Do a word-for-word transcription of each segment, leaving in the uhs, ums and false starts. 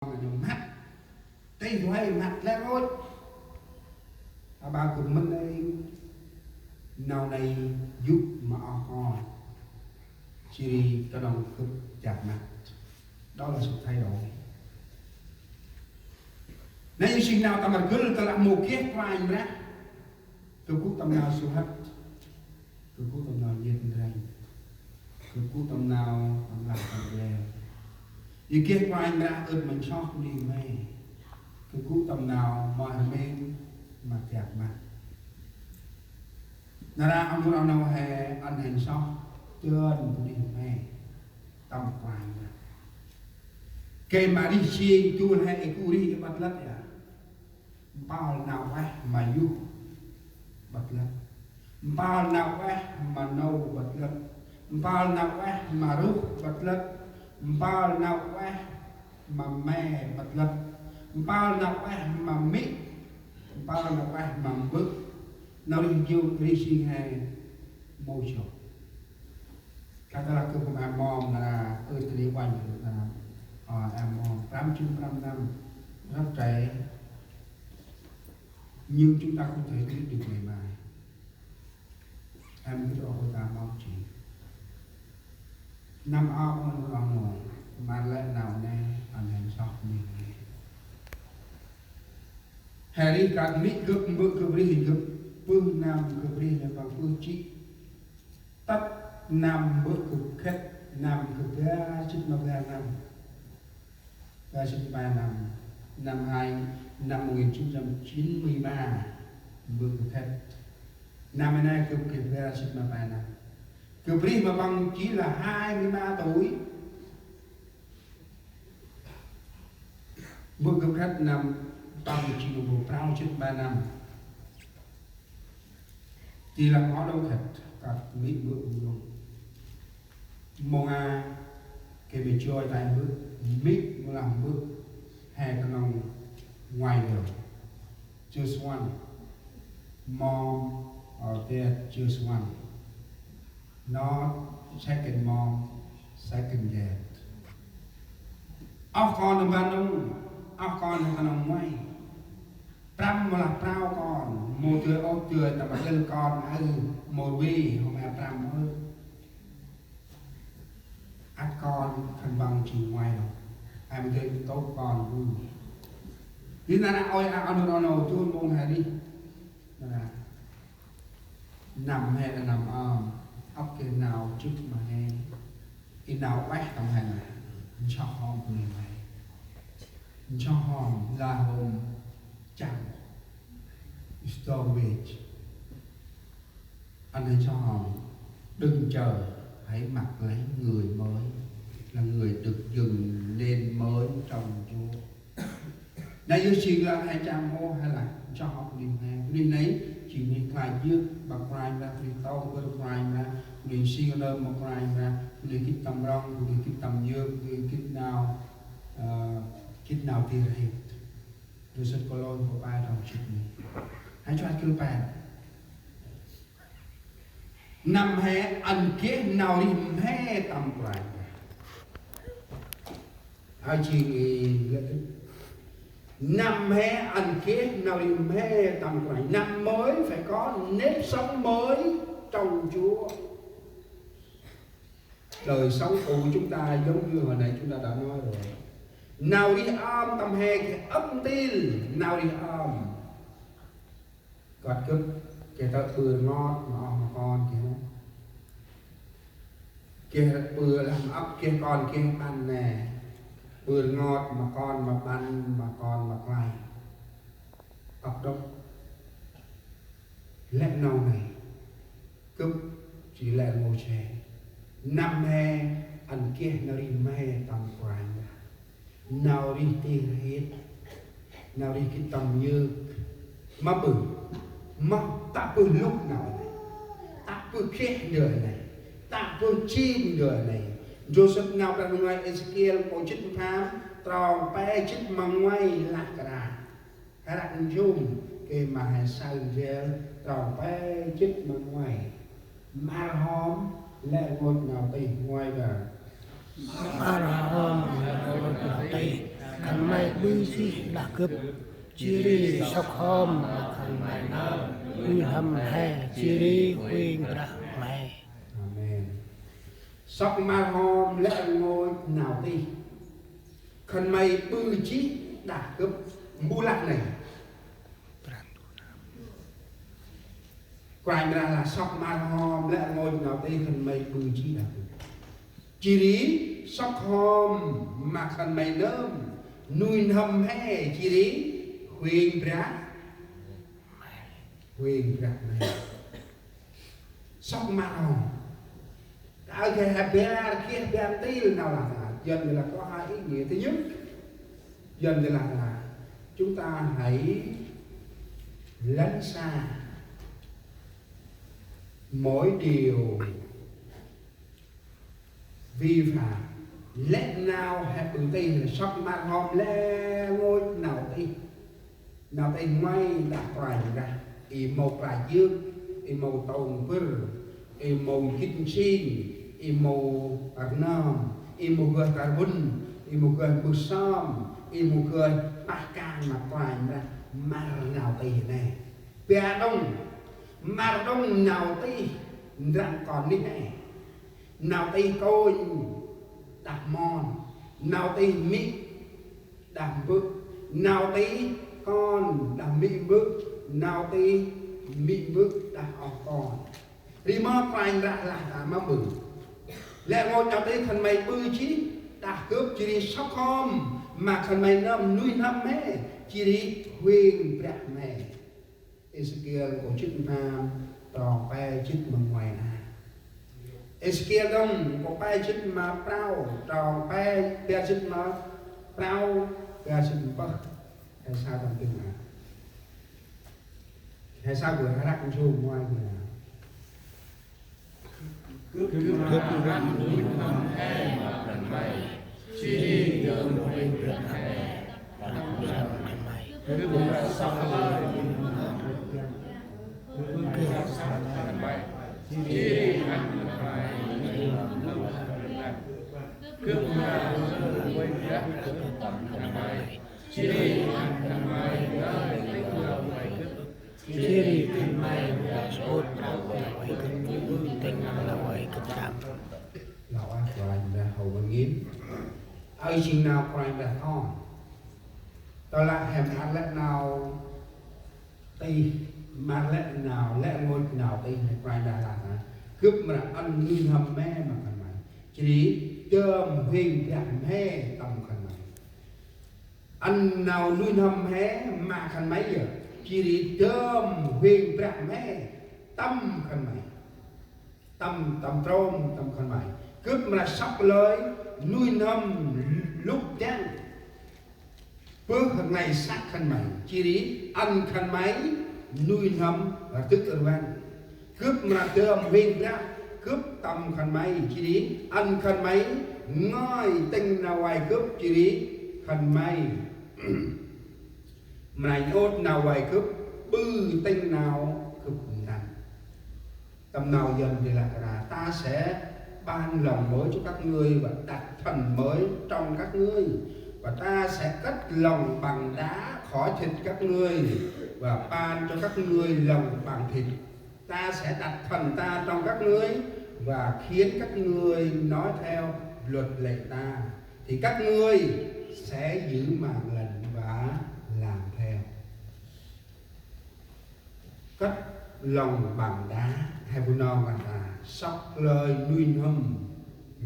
ma nau măt. Tih du huê măt lĕ rngôch. Aƀaơ gâp mĭn êng, nau nây yô̆ ma oh kon. Jêh ri knŏng gâp dak măt. Đó là sự thay đổi. Nây jêng nau tâm rgâl tơlah mâu geh Kôranh Brah. Gâp gŭ tâm nau suhăt. Gâp gŭ tâm nau nhêt ndrănh. Gâp gŭ tâm nau tâm lah tâm ble. Yor geh Kôranh Brah ơt ma nsoh bunuyh mê̆. Gâp gŭ tâm nau mâu rmêng ma dak măt. Nar aơ oh nô oh nô he ăn hên soh dơn bunuyh mê̆ tâm Kôranh Brah. Gay ma rêh jêng dôl he i gŭ rêh i ƀât lât a. Mpơl nau ueh ma yuh ƀât lât. Mpơl nau ueh ma nô ƀât lât. Mpơl nau ueh ma ruh ƀât lât. Mpơl nau ueh ma mê̆ ƀât lât. Mpơl nau ueh ma mê̆. Mpơl nau ueh ma mbơ̆. Nau rêh jêng, rêh jêng he mâu jŏk. Kah tơlah gâp gŭ a mom nar aơ, ơ, tơlơi uănh nar aơ, a mom, prăm jât prăm năm, rất trẻ. Nhưng chúng ta không thể biết được ngày mai. Em cứ đọc hồi ta mong chỉ. Năm ao mong mong mong, mà lẽ nào nè, anh em sọc mình nè. He rêh kơt mê̆ gâp, mbơ̆ gâp rêh gâp, pơh năm gâp rêh nè, păng pơh jê̆ tât năm mbơ̆ gâp khât, năm gâp bar jê̆t ma bar năm. Bar jê̆t ma bar năm. Năm hai, năm một nghìn chín trăm chín mươi ba, mbơ̆ gâp khât. Năm nây gâp geh bar jê̆t ma bar năm. Gâp rêh ma păng chỉ là hai mươi ba tuổi. Mbơ̆ gâp khât năm, păng jêng mbơ̆ prao jê̆t ma bar năm. Di lăng hŏ đŏng khât, kơt mê̆ mbơ̆ gâp đŏng. Mông a, gay ma joi tay mbơ̆, mê̆ mâu lah mbơ̆, he knŏng ngoai đŏng. Just one. Mom or dad, just one. Not second mom, second dad. Oh kon ban nung, oh kon he knŏng ngoai. Prăm mâu lah prao kon, mâu dơi ôh dơi tâm rgâl kon aơ, mâu rvê, hôm a prăm ôh. Ăt kon khân păng jêng ngoai lŏ. He mâu dơi tôp kon ru. Di nar aơ ôi a oh nô oh nô dôl mông he rêh. Nar aơ. Năm he lah năm om, ăp geh nau jŭt ma he. I nau ueh tâm he lah. Nsoh hom bunuyh mê̆. Nsoh hom lah hôm chăng. Stone wage. Ăn hên soh hom. Đừng chờ, hãy mặc lấy người mới, là người được dựng nên mới trong Chúa. Nây yơh jêng lah he chăm ôh he lah nsoh hom bunuyh mê̆. Bunuyh nây jêng bunuyh klach yơk ma Kôranh Brah, bunuyh tông bơr Kôranh Brah, bunuyh sĭn nơm ma Kôranh Brah, bunuyh gĭt tâm rŏng, bunuyh gĭt tâm yơk, bunuyh gĭt nau, ơ, gĭt nau dêh rhêt. Ndrôm sămƀŭt Kôlôs kô̆ pe trong jê̆t mê̆. He chuăt kơl pe. Năm he ăn geh nau rêh mhe tâm Kôranh. Ai jêng i lĕ. Năm he ăn geh nau rêh mhe tâm Kôranh. Năm mới phải có nếp sống mới trong Chúa. Đời sống của chúng ta giống như hồi nãy chúng ta đã nói rồi. Nau rêh om tâm he geh ăp ntil nau rêh om. Kơt gâp, geh tơ̆ ƀư rngot ma oh ma kon geh. Geh ƀư lah ma ăp geh kon geh ƀăn nê. Ƀư rngot ma kon ma ƀăn ma kon ma klai. Ăp đŏng. Lĕ nau nây. Gâp jêh lĕ Môsê. Năm he ăn geh nau rêh mhe tâm Kôranh Brah. Nau rêh dêh rhêt. Nau rêh gĭt tâm yơk. Ma bơh. Ma tă bơh lŭk nau nây. Tă bơh geh ndơ nây. Tă bơh jêng ndơ nây. Jôsep nau Brah Ndu ngoai Êsêkiel kô̆ jê̆t ma pham, trong pe jê̆t ma ngoai lah kơt a. He răk njŭm, gay ma he saơ ndrel, trong pe jê̆t ma ngoai. Măr hom, lĕ rngôch nau tih ngoai đa. Măr hom, lĕ rngôch nau tih. Khân may ƀư jêh đah gâp, jêh ri sŏk hom ma khân may nơm nuih n'hâm he, jêh ri huêng Brah Huêng. Amen. Sŏk mă hom lĕ rngôch nau tih. Khân may ƀư jêh đah gâp, mbu lah nây. Kôranh Brah lah sŏk mă hom lĕ rngôch nau tih, khân may ƀư jêh đah gâp, jêh ri sŏk hom ma khân may nơm nuih n'hâm he, jêh ri huêng Brah, huêng Brah Huêng. Sŏk mă hom. Aơ geh bar geh bar ntil nau lah ta. Yuăn geh lah có hai ý nghĩa. Thứ nhất, Yuăn geh lah ta, chúng ta hãy lánh xa mỗi điều vi phạm. Lĕ nau he ƀư tih, sŏk mă hom lĕ rngôch nau tih. Nau tih ngoai đah Kôranh Brah, i mâu klach yơk, i mâu tông bâr, i mâu gĭt nsing, i mâu rnơm, i mâu gơh tar bŭn, i mâu gơh mbơh sơm, i mâu gơh pah kan ma Kôranh Brah, măr nau tih nê. Bar đŏng, măr đŏng nau tih ndrăng kon neh nê. Nau tih kônh đah mon, nau tih mê̆ đah mbơ̆, nau tih kon đah mê̆ mbơ̆, nau tih mê̆ mbơ̆ đah oh kon. Ri mơ Kôranh Brah lah ta mâm ƀư. Lĕ rngôch nau tih khân may ƀư jêh đah gâp, jêh ri sŏk hom ma khân may nơm nuih n'hâm he, jêh ri huêng Brah Huêng. Êsêkiel nkô̆ jât ma pham, trong pe jât ma ngoai a. Êsêkiel đŏng nkô̆ pe jât ma prao, trong pe, bar jât ma prao, bar jât ma pơh. He sa tâm kinh a. He sa gŭ he răk nsum ngoai a. Gâp mra ăn nuih n'hâm he ma khân may, jêh ri dơm huêng Brah he tâm khân may. Gâp mra sŏk lơi nuih n'hâm khân may, jêh ri ăn khân may nuih n'hâm Brah. Gâp mra dơm huêng Brah tâm khân may, jêh ri ăn khân may ngơi tĭng nau vay gâp. Jêh ri khân may mra sŏk prăp nau vay gâp, ƀư tĭng nau vay gâp dam. Lah ueh Kôranh Brah hâu ngăn ngên. Aơ jêng nau Kôranh Brah ton. Tơlah he mra lĕ nau tih, mra lĕ nau, lĕ rngôch nau tih, Kôranh Brah lah nê: Gâp mra ăn nuih n'hâm he ma khân may, jêh ri dơm huêng Brah he tâm khân may. Ăn nau nuih n'hâm he ma khân may yơh, jêh ri dơm huêng Brah he tâm khân may. Tâm, tâm trôm tâm khân may. Gâp mra sŏk lơi nuih n'hâm lŭk dăng bơh nglay săk khân may, jêh ri ăn khân may nuih n'hâm rdâk rvăng. Gâp mra dơm huêng Brah gâp tâm khân may, jêh ri ăn khân may ngơi tĭng nau vay gâp, jêh ri khân may mra nhŭp nau vay gâp, ƀư tĭng nau gâp ntăn. Tâm nau Yuăn geh lah ta, ta sẽ ban lòng mới cho các ngươi và đặt thần mới trong các ngươi, và ta sẽ cất lòng bằng đá khỏi thịt các ngươi và ban cho các ngươi lòng bằng thịt. Ta sẽ đặt thần ta trong các ngươi và khiến các ngươi nói theo luật lệ ta, thì các ngươi sẽ giữ mạng lệnh và làm theo. Cất lòng bằng đá, he Bunong lah ta sŏk lơi nuih n'hâm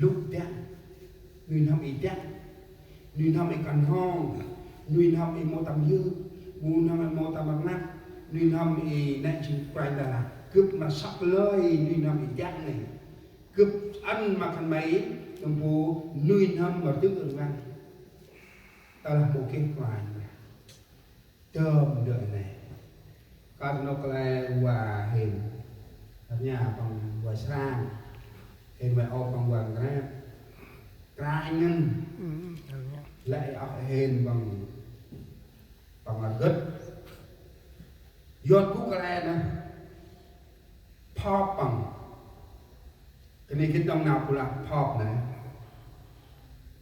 lŭk dăng, nuih n'hâm i dăng, nuih n'hâm i kon hong, nuih n'hâm i mâu tâm yơk, nuih n'hâm i mâu tâm rnăk, nuih n'hâm i nê jêng Kôranh Brah lah. Gâp mra sŏk lơi nuih n'hâm i dăng nê. Gâp ăn ma khân may nơm bu nuih n'hâm mra rdâk rvăng. Tơlah mâu geh Kôranh Brah. Dơm ndơ i nê. Kơt nôk lĕ va hên. Rnha păng va srang. Hên va ôp păng va ngrep. Kranh ngăn. Lĕ oh hên păng, păng va gĭt. Yot gŭ kăl e nê. Phŏp păng. Kơt nê gĭt đŏng nau bu lah phŏp nê.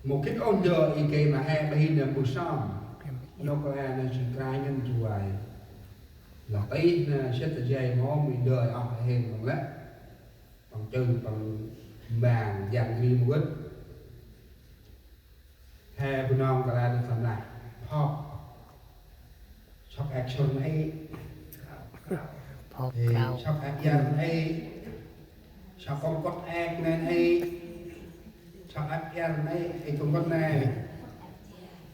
Mâu gĭt ôh ndơ i gay ma he, bơh hin nơm bu sơm. Nôk kăl e nơm jêng kra ngăn juai. Lah tih nơm sĭt ta jay mâu mĭn ndơ oh hên mông lĕ. Păng chư păng mbang jang ri mâu gĭt. He bu nong kăl e nơm tâm lah. Phok. Sŏk ek sŭr nây. Phok. Ê, krao. Sŏk ek iăr nây. Sŏk kông kŭt ek nây nây. Sŏk ek iăr nây, ê, kông kŭt nây.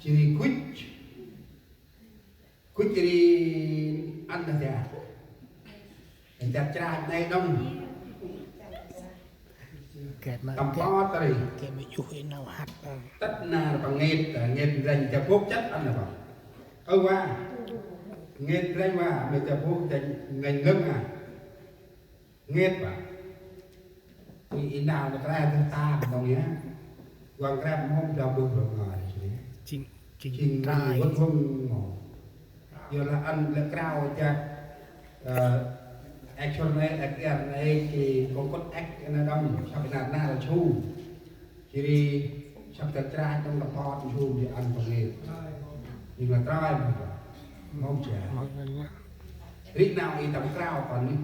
Jêh ri gŭch. Gŭch ri ăn nây dja. Ăn dja chrach nây đŏng. Gay ma, tâm gay, pot ri. Gay ma juh i nau hăt. Tât nar păng ngêt, ngêt ndrănh dja bôk chăt ăn nây păng. Ơ wa. Ngêt ndrănh wa, mê dja bôk dja ngênh lơng a. Ngêt wa. I, i nau ma kra dơh tam đŏng ya. Wang kra mhôm dja bôk rŏng ngơi. Jêng, jêng, jêng trai. Vâng vâng mô. Yor lah ăn lĕ krao dja, ơ, ek sŭr nây, ek iăr nây, jêh ri kông kŭt ek nây đŏng, sŏk nar nar la su. Jêh ri sŏk ta chrach đŏng tâm pot su jêh ăn păng ngêt. Jêng lah trai mâu. Mâu jêh. Ri nau i tâm krao kon nây.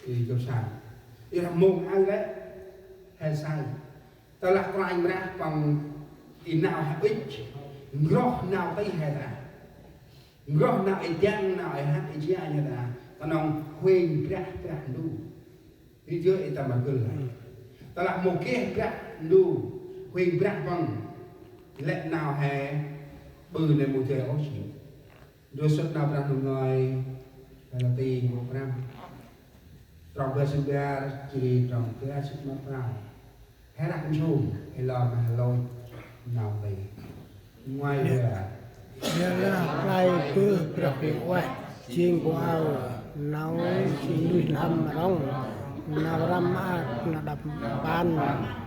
I jôsan. I lah mông aơ lĕ. He say. Tơlah Kôranh Brah păng i nau he ŭch, n'groh nau tih he ta. N'groh nau i jang nau i hăt i janh he ta. Knŏng huêng Brah Brah Ndu. Ri jơ i tâm rgâl he. Tơlah mâu geh Brah Ndu, huêng Brah păng. Lĕ nau he ƀư nê mâu dơi ôh jêh. Ndrô sŭt nau Brah Ndu ngơi, Galati nkô̆ prăm. Trong bar jât bar, jêh ri trong bar jât ma prao. He răk nsum, he lor ma he lôch, nau nti. Ngoai bar. Ƀiălah play bơh Brah Huêng Ueh, jêng pô aơ, nau jêng nuih n'hâm rŏng, nau răm maak, nau đăp mpăn,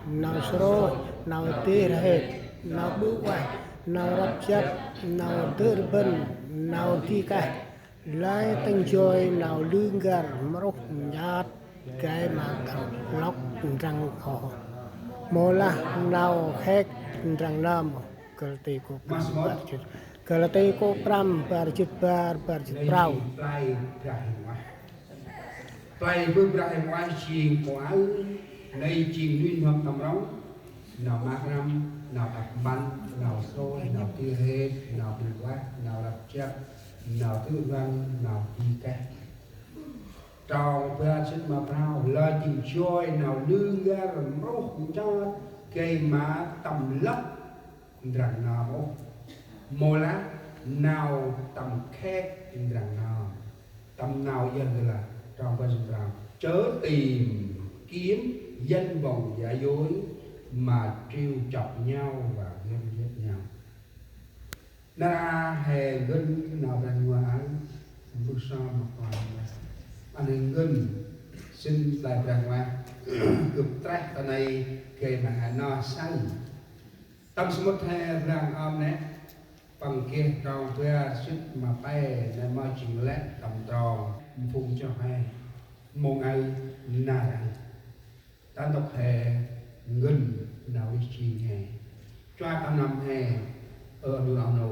nau srôih, nau dêh rhêt, nau ƀư ueh, nau răp jăp, nau dơr bân, nau di keh, lơi tĭng joi nau lư n'găr mƀrôh nchot, gay ma tâm lŏk ndrăng hŏ. Mâu lah nau khek ndrăng nơm, Galati nkô̆ prăm bar jât. Galati nkô̆ prăm bar jât bar, bar jât prao. Play bơh Brah Huêng Ueh jêng pô aơ, nây jêng nuih n'hâm tâm rŏng, nau maak răm, nau đăp mpăn, nau srôih, nau dêh rhêt, nau ƀư ueh, nau răp jăp, nau dơr bân, nau di keh. Trong bar jât ma prao, lơi tĭng joi nau lư n'găr mƀrôh nchot, gay ma tâm lŏk ndrăng nơm ôh. Mâu lah nau tâm khek ndrăng nơm. Tâm nau Yuăn gọi là trong bar jât prao. Chớ tìm kiếm danh vọng giả dối mà trêu chọc nhau và ghen ghét nhau. Nar aơ he ngăn nau Brah Huêng Ueh, mbơh sơm ma Kôranh Brah. Ăn he ngăn sĭn play Brah Huêng Ueh, gâp treh ta nây gay ma he nơh saơ. Tâm samƀŭt he Brah Huêng Ueh nê, păng geh trong bar jât ma pe, nê ma jêng lĕ tâm trong phung chroh he. Mông aơ nar aơ. Ta ntŭk he ngăn nau rêh jêng he. Chua tâm năm he, ơ, ơ, nô, nô,